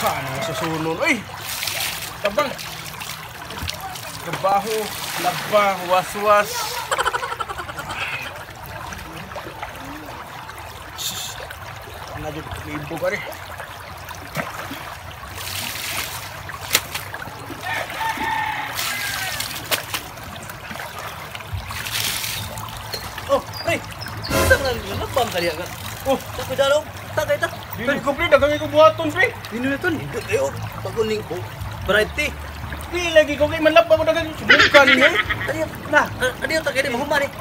Paano susunod? Uy! Tabang! Trabaho, laba, waswas. Ano dyan? Libo ka rin. Oh, pre! Saan nga nabang kaliya ka? Oh! Cuidado! Tagay ta! Dili ko pre, dagang ko buhaton pre! Dili na ton! Ayo, paguning ko. Variety! Di lagi ko kay manlaba ko dagang subukan ninyo. Adiyo, na! Adiyo, tagay di mahuma ni!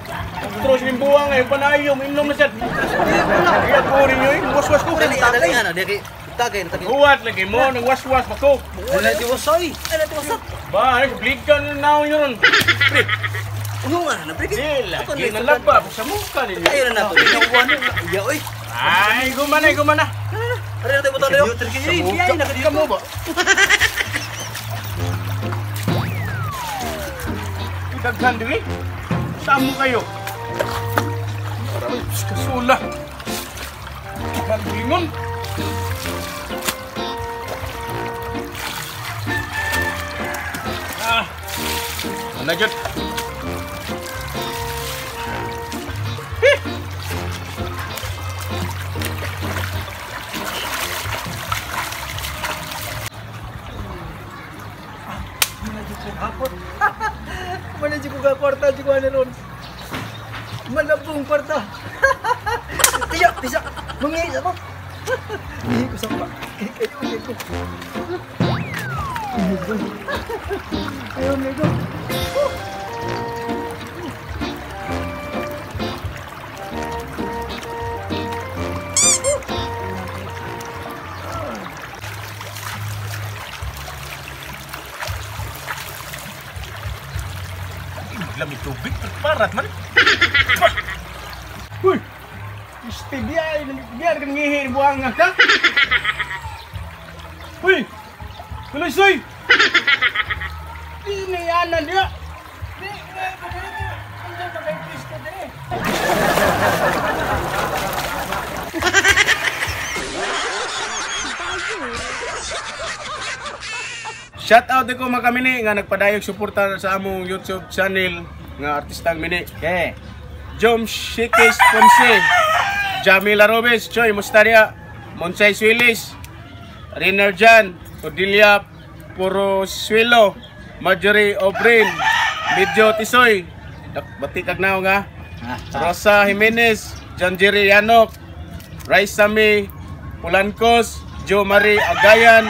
Terus limbuang ngayon, panayong, inom na siya. Kaya ko ninyo eh, waswas ko. Dali, dali, ano, di kay tagay na tagay. Huwat lagi mo, nagwaswas pa ko. Wala ti wasay! Ala ti wasap! Ba, ay, blikan na naon yun. Pre! Ano nga na, pre? Di lagi, nalaba sa mukha ninyo. Ayaw na nato. Ya, oy! Ay, gumana, gumana. Ari na tayo butang tayo. Sa mukha ka mo ba? Daghan diri. Saan mo kayo? Aray, kasula. Maglingon. Ah. Ano jud? Mana jiko ka kwarta jiko ana ron. Malabong kwarta. Tiya, tisa. Mangi ako. Hindi ko sampa. Kayo ko. Ayo nego. Lami tubig, parat man. Uy! Isti biya, biya ka ngihi buang ka. Uy! Tuloy soy. Di na yanan dia. Di na andyan pa kay Kristo dire. Shout out ko mga kamini nga nagpadayog suporta sa among YouTube channel nga artistang mini. Okay. Jom Shikis Ponce, Jamila Robes, Choi Mustaria, Monsay Suilis, Riner Jan, Cordelia Porosuelo, Marjorie Obrin, Medyo Tisoy, batikag na nga, Rosa Jimenez, John Jerry Yanok, Raisami Pulancos, Jo Marie Agayan,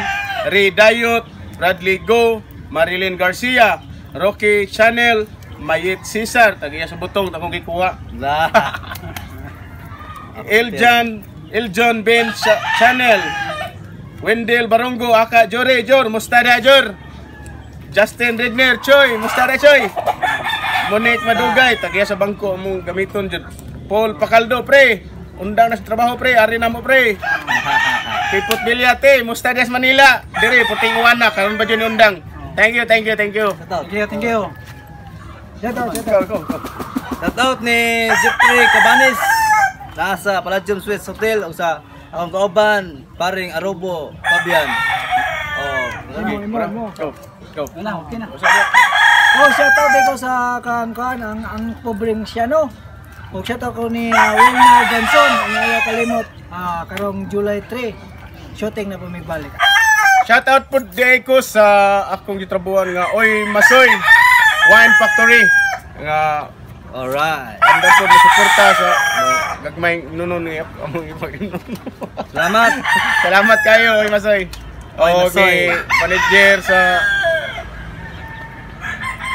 Ray Dayot, Bradley Go, Marilyn Garcia, Rocky Channel, Mayit Cesar, tagiya sa butong takong gikuha. Eljon Ben Channel, Wendell Barungo, Aka Jore Jor, Mustada Jor, Justin Redner, Choy, Mustada Choy, Monique Madugay, tagiya sa bangko among gamiton jud. Paul Pacaldo, pre, undang na sa trabaho pre, ari na mo pre. Pipot Bilyate, Mustadias Manila, dire puting uwana karon ba jud ni undang. Thank you, thank you, thank you. Thank you, thank you. Shout out, shout out. Go, go, go. Shout out ni Jeffrey Cabanes nasa Palladium Suites Hotel o sa akong kauban paring Arobo Fabian. Oh, Mo, mo. Go, go. Na, okay na. Oh, shout out ko sa kan ang pobreng siyano. Og shout out ko ni Wilma Johnson, ang ayaw kalimot karong July 3. Shooting na pumibalik. Shout out po di ko sa akong gitrabuhan nga Oy Masoy Wine Factory nga alright. Anda po mo suporta sa gagmay nunon ni among ipag-inom. Salamat. Salamat kayo Oy Masoy. Oy Masoy. Okay, manager sa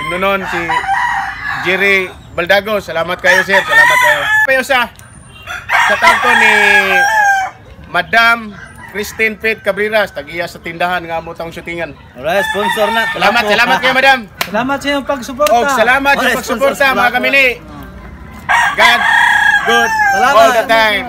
nunon si Jerry Baldago. Salamat kayo sir, salamat kayo. Payo sa shout out ko ni Madam Christine Pete Cabrera, tagiya sa tindahan nga amo tang shootingan. Alright, sponsor na. Salamat, salamat kayo madam. Salamat sa inyong pagsuporta. Og salamat sa Alright, pagsuporta sponsor. mga kamini. God good Salamat. all the time.